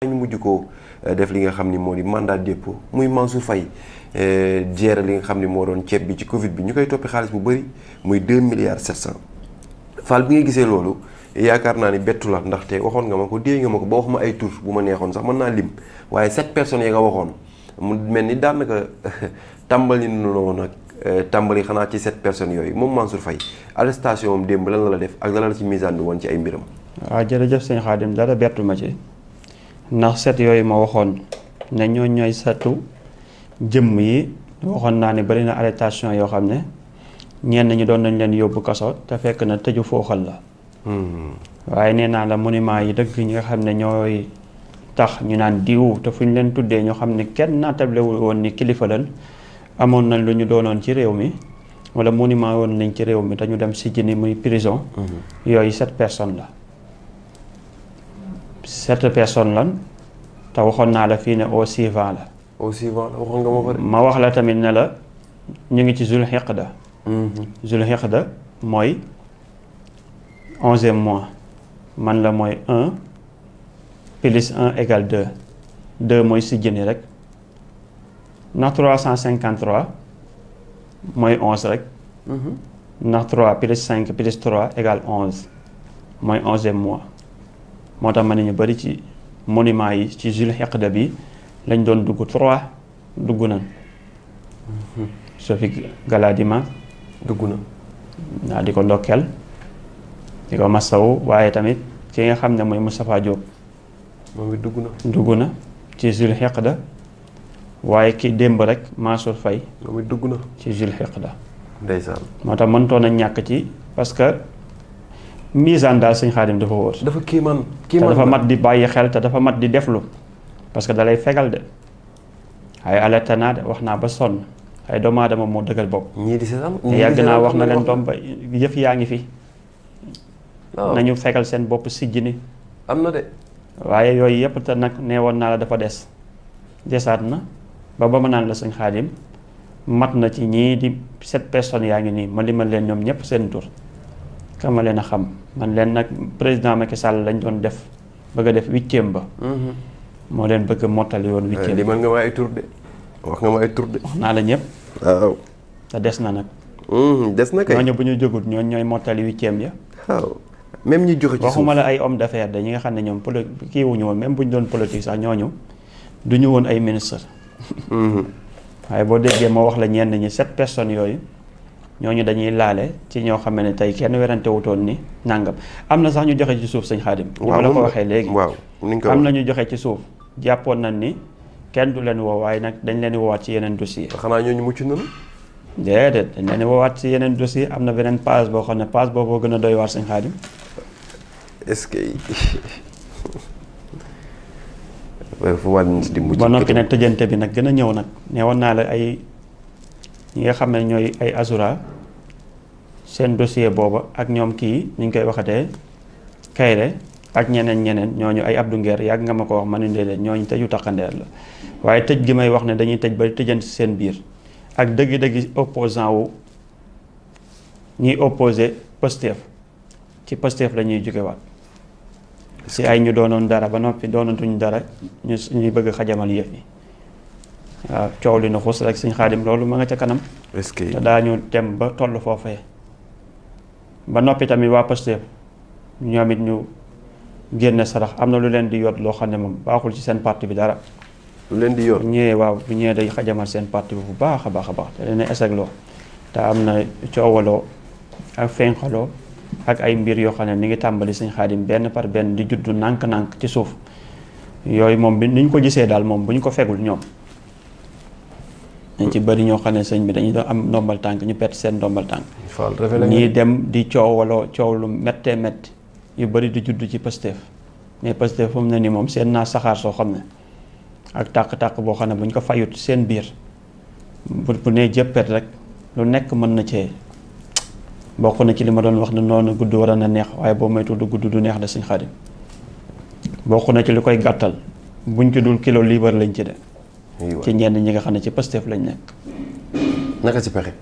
ñu mujj ko def li nga xam ni moo di mandat dépôt muy Mansour Faye gérer li nga xam ni moo doon ceeb bi ci Covid bi ñu koy toppi xaalis bu bëri muy 2 milliards 700 Fall bi nga gisee loolu yaakaar naa ni bettu la ndaxte waxoon nga ma ko dee nga ma ko ba wax ma ay tur bu ma neexoon sax mën naa lim waaye 7 personnes ya nga waxoon mu mel ni daanaka tàmbali na noonu nag tàmbali xanaa ci 7 personnes yooyu moom Mansour Faye arrestation am démb lan la def ak lan la ci misaan bi woon ci ay mbiram. waaw jërëjëf sëñ Xaadim dara bettu ma ci. ndax set yooyu ma waxoon ne ñooy setu jëmm yi waxoon naa ne bari na arrestation yoo xam ne ñenn ñi doon nañ leen yóbbu kaso te fekk na tëju fooxal la waaye nee naa la monument yi dëgg ñi nga xam ne ñooy tax ñu naan diw te fu ñu leen tuddee ñoo xam ne kenn naatablewul woon ni kilifa lan amoon nañ lu ñu doonoon ci réew mi wala monument woon nañ ci réew mi te ñu dem si jëni muy prison yooyu 7 personnes la 7 personnes lan te waxoon naa la fii ne au suivant la. au suivant la waxoon nga ma ko. ma wax la tamit ne la ñu ngi ci Zul Hiqda. Zul Hiqda mooy 11e mois man la mooy 1 plus 1 égale 2 2 mooy si jëni rek ndax 353 mooy 11 rek. ndax 3 plus 5 plus 3 égale 11 mooy 11e mois. moo tax ma ne ñu bari ci monument yi ci Zul Hiqda bi lañ doon dugg 3 dugg nañ. Sophie Galadima dugg na. naa di ko ndokkeel di ko masawu waaye tamit ki nga xam ne mooy Moustapha Diop. moom it dugg na. dugg na ci Zul Hiqda waaye ki démb rek Mansour Faye. moom it dugg na ci Zul Hiqda. ndeysaan. moo tax mëntoon a ñàkk ci parce que. misaan daal sëñ Xaadim dafa wóor. dafa kiimaan te dafa mat di bàyyi xel te dafa mat di deflu parce que da lay fegal de ay alerte naa de wax naa ba sonn ay doomu aadama moo dëggal bopp. ñii di seetaan te yàgg naa wax na leen doom ba yëf yaa ngi fi. nañu fegal seen bopp sijji ni am na de. waaye yooyu yëpp te nag nee woon naa la dafa desaat na ba ma naan la sëñ Xaadim mat na ci ñii di 7 personnes yaa ngi nii ma limal leen ñoom ñëpp seen tur. kama leen a xam man leen nag président Macky Sall lañ doon def bëgg a def 8e ba. moo leen bëgg a mottali woon 8e. li man nga ma ay tur de wax nga ma ay tur de. wax naa la ñëpp. waaw. te des na nag. des na kay. ñooñu bu ñu jógut ñooy mottali 8e ya. waaw même ñi joxe ci suuf waxuma la ay homme d'affaires de ñi nga xam ne ñoom kii wuñu woon même bu ñu doon politique sax ñooñu du ñu woon ay ministre. waaye boo déggee moo wax la ñenn ñi 7 personnes yooyu. ñooñu dañuy laale ci ñoo xam ne tey kenn werante wutoon ni nàngam am na sax ñu joxe ci suuf sëñ Xaadim. ni ma la ko waxee léegi. waaw am na ñu joxe ci suuf jàppoon nañ ni kenn du leen woo waaye nag dañ leen di woowaat ci yeneen dossier. xanaa ñooñu mucc nañu. déedéet dañ leen di woowaat ci yeneen dossier am na beneen page boo xam ne page booboo gën a doy waar sëñ Xaadim. est-ce que. fu wàllu nit di mucc. ba noppi nag tëjante bi nag gën a ñëw nag ne woon naa la ay. ñi nga xam ne ñooy ay Azura seen dossier booba ak ñoom kii ni ñu koy waxatee Kayre ak ñeneen ñooñu ay Abdou Nguer yàgg nga ma ko wax ma ne leen ñooñu tëju takkandeer la waaye tëj gi may wax ne dañuy tëj ba tëjante si seen biir ak dëgg-dëgg opposant wu ñuy opposé Pastef ci Pastef la ñuy jógewaat si ay ñu doonoon dara ba noppi doonatuñ dara ñuy bëgg xajamal yëf yi. waaw coow li na xus rek sëñ Xaadim loolu ma nga ca kanam. est-ce que te daañu dem ba toll foofee ba noppi tamit waa Pastef ñoom it ñu génne sarax am na lu leen di yot loo xam ne moom baaxul ci seen parti bi dara. lu leen di yor bu ñëwee waaw bu ñëwee day xajamal seen parti bi bu baax a baax a baax te leen eseg loo te am na coowaloo ak fenqaloo ak ay mbir yoo xam ne ni ngi tàmbali sëñ Xaadim benn par benn di juddu nànk-nànk ci suuf yooyu moom bi ni ñu ko gisee daal moom bu ñu ko fegul ñoom. dañ ci bëri ñoo xam ne sëñ bi dañuy doon am ndombal tànk ñu perte seen ndombal tànk. ñii dem di coowaloo coow lu méttee métti yu bëri di judd ci Pastef mais Pastef fu mu ne nii moom seen naa saxaar soo xam ne ak tàq-tàq boo xam ne bu ñu ko fayut seen biir bu nee jëppet rek lu nekk mën na cee bokk na ci li ma doon wax ne noonu gudd war na neex waaye boo moytuwul du gudd du neex de sëñ Xaadim bokk na ci li koy gàttal buñ ci dul kilo liibar lañ ci de. ci ñenn ñi nga xam ne ci Pastef lañ nekk. naka ci pexe.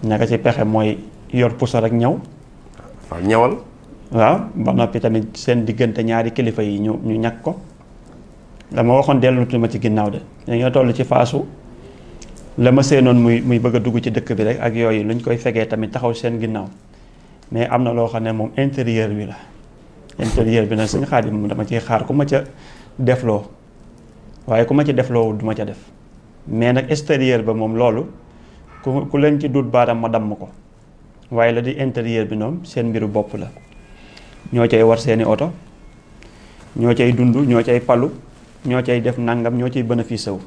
naka ci pexe mooy yor puso rek ñaw. waaw ñawal. waaw ba noppi tamit seen diggante ñaari kilifa yi ñu ñàkk ko dama waxoon dellutu ma ci ginnaaw de dañoo toll ci faasu la ma seenoon muy bëgg a dugg ci dëkk bi rek ak yooyu luñ koy fegee tamit taxaw seen ginnaaw mais am na loo xam ne moom intérieur bi la intérieur bi nag suñu Xaadim dama ciy xaar ku ma ca defloo waaye ku ma ci defloo du ma ca def mais nag extérieur ba moom loolu ku leen ci dut baaraam ma damm ko waaye la di intérieur bi noonu seen mbiru bopp la ñoo cay war seeni oto ñoo cay dund ñoo cay palu ñoo cay def nangam ñoo cay bénéfice wu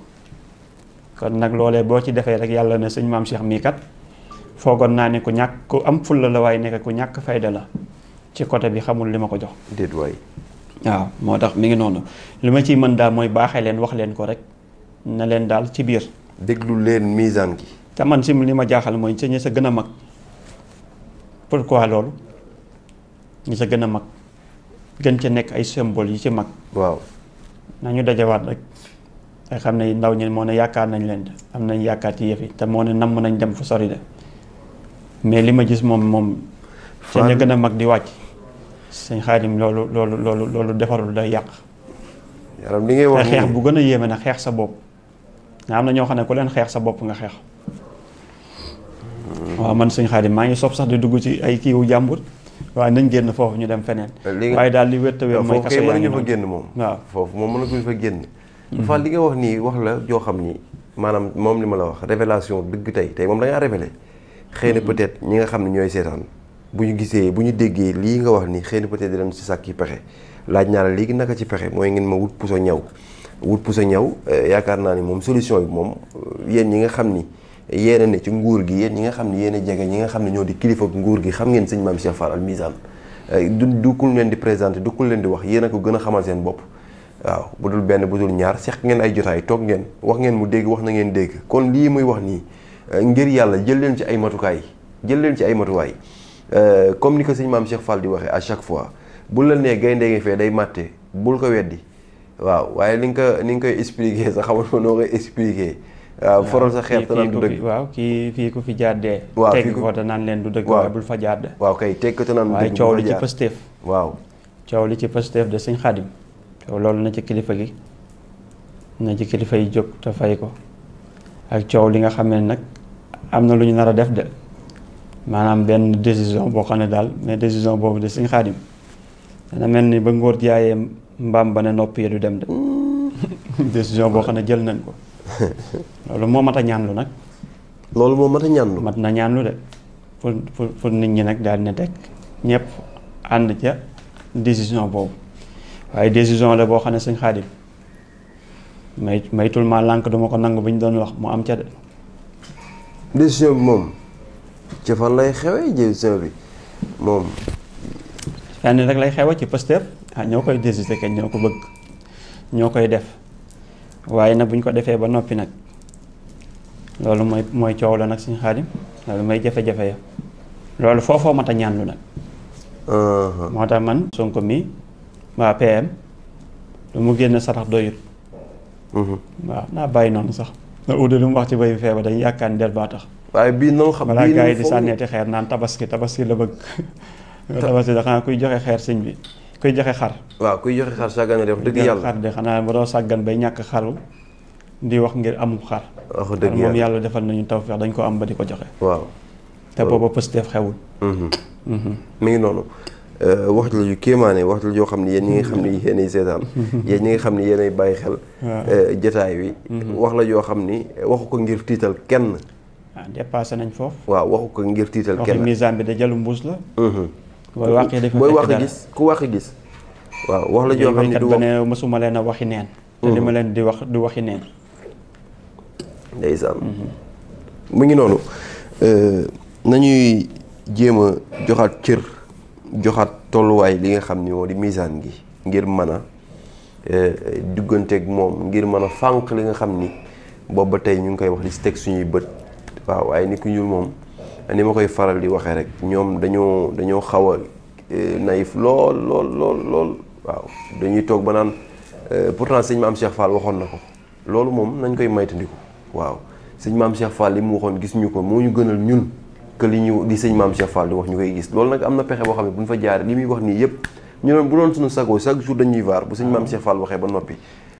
kon nag loolee boo ci defee rek yàlla ne sëñ maam Cheikh mii kat foogoon naa ne ku ñàkk ku am fulla la waaye nekk ku ñàkk fayda la ci côté bi xamul li ma ko jox. déet waay. waaw moo tax mi ngi noonu li ma ciy mën daal mooy baaxee leen wax leen ko rek na leen daal ci biir. déglu leen misaan gi. te man si li ma jaaxal mooy sa ñi sa gën a mag pourquoi loolu ñi sa gën a mag gën ca nekk ay symbole yi ci mag. waaw nañu dajawaat rek. te xam ne ndaw ñi moo ne yaakaar nañ leen de am nañ yaakaar ci yëf yi te moo ne namm nañ dem fu sori de mais li ma gis moom. ca ña gën a mag di wàcc. sëñ Xaadim loolu defarul day yàq. yaram li ngay wax te xeex bu gën a yéeme nag xeex sa bopp. nga am na ñoo xam ne ku leen xeex sa bopp nga xeex. waaw man sëñ Xaadim maa ngi sob sax di dugg ci ay kiiwu jàmbur waaye nañ génn foofu ñu dem feneen. waaye daal li wér wér mooy kaso yaa ngi fa génn moom. waaw foofu moom mënaguñ fa génn. Fall li nga wax nii wax la joo xam ni maanaam moom li ma la wax révélation dëgg tey moom da ngaa révélé xëy na peut-être ñi nga xam ne ñooy seetaan bu ñu gisee bu ñu déggee lii nga wax nii xëy na peut-être dinañ ci sàkki pexe laaj naa la léegi naka ci pexe mooy ngeen ma wut puso ñaw yaakaar naa ni moom solution bi moom yéen ñi nga xam ni yéen a ne ci nguur gi yéen ñi nga xam ne yéen a jege ñi nga xam ne ñoo di kilifa nguur gi xam ngeen sëñ Maam Cheikh Fall Al Mizane du ku leen di présenté du ku leen di wax yéen a ko gën a xamal seen bopp waaw bu dul benn bu dul ñaar seq ngeen ay jotaay toog ngeen wax ngeen mu dégg wax na ngeen dégg kon lii muy wax nii ngir yàlla jël leen ci ay matukaay comme ni ko sëñ Maam Cheikh Fall di waxee à chaque fois bul la nee gaynde ngi fee day màtte bul ko weddi waaw waaye ni nga koy expliquer sax xamal ma noo koy expliquer waaw foral sa xeer te naan du dëgg waaw kii fii ku fi jaar dee waaw tegg ko te naan leen du dëgg waaye bul fa jaar de waaw kay tegg ko te naan du dëgg waaye coow li ci Pastef waaw coow li ci Pastef de sëñ Xaadim loolu na ci kilifa gi na ci kilifa yi jóg te fay ko ak coow li nga xam ne nag am na lu ñu nar a def de maanaam benn décision boo xam ne daal mais décision boobu de sëñ Xaadim dana mel ni ba ngóor jaayee mbaam ba ne noppi du dem de décision boo xam ne jël nañ ko loolu moo mat a ñaanlu nag. loolu moo mat a ñaanlu. mat na ñaanlu de pour nit ñi nag daal ne teg ñëpp ànd ca décision boobu. waaye décision la boo xam ne sëñ Xaadim maytul maa lànk duma ko nangu bi ñu doon wax mu am ca de. décision bi moom ci fan lay xewee décision bi moom. fenn rek lay xewe ci Pastef ñoo koy décider kañ ñoo ko bëgg ñoo koy def waaye nag bu ñu ko defee ba noppi nag loolu mooy coow la nag sëñ Xaadim loolu mooy jafe-jafe ya loolu foofoo mat a ñaanlu nag. moo tax man Sonko mi. waa PM lu mu génn sarax doyut. waaw naa bàyyi noonu sax na ude lu mu wax ci bay bi feebar dañuy yaakaar ni del baa tax waaye bii noonu xam balaa gars yi di sànneeti xeer naan tabaski la bëgg tabaski da xanaa kuy joxe xeer sëñ bi kuy joxe xar waaw kuy joxe xar sàggan def dëgg yàlla xar de xanaa ba doo sàggan bay ñàkk xaru di wax ngir amul xar wax dëgg moom yàlla defal nañu tawfeex dañ ko am ba di ko joxe waaw te booba Pastef xewul mi ngi noonu waxtu la yu kéemaane waxtu la yoo xam ne yéen ñi nga xam ne yéenay seetaan yéen ñi nga xam ne yéenay bàyyi xel jataay wi wax la yoo xam ni waxu ko ngir tiital kenn dépassé nañ foofu waaw waxu ko ngir tiital kenn waxi misaan bi da jëlu mbuus la booy wax gis ku wax gis waaw wax la joo xam ne du ba ne mësuma leen a waxi neen te li ma leen di wax du waxi neen ndeysaan mu ngi noonu nañuy jéem a joxaat tolluwaay li nga xam ni moo di misaan gi ngir mën a dugganteeg moom ngir mën a fànq li nga xam ni boobu ba tey ñu ngi koy wax di si teg suñuy bët waaw waaye ni ku ñuul moom ni ma koy faral di waxee rek ñoom dañoo xaw a naïf lool waaw dañuy toog ba naan pourtant sëñ Maam Cheikh Fall waxoon na ko loolu moom nañ koy maytandiku waaw sëñ Maam Cheikh Fall li mu waxoon gis ñu ko moo ñu gënal ñun que li sëñ Maam Cheikh Fall di wax ñu koy gis loolu nag am na pexe boo xam ne bu ñu fa jaaree li muy wax nii yëpp ñu doon bu doon suñu sago chaque jour dañuy vaar bu sëñ Maam Cheikh Fall waxee ba noppi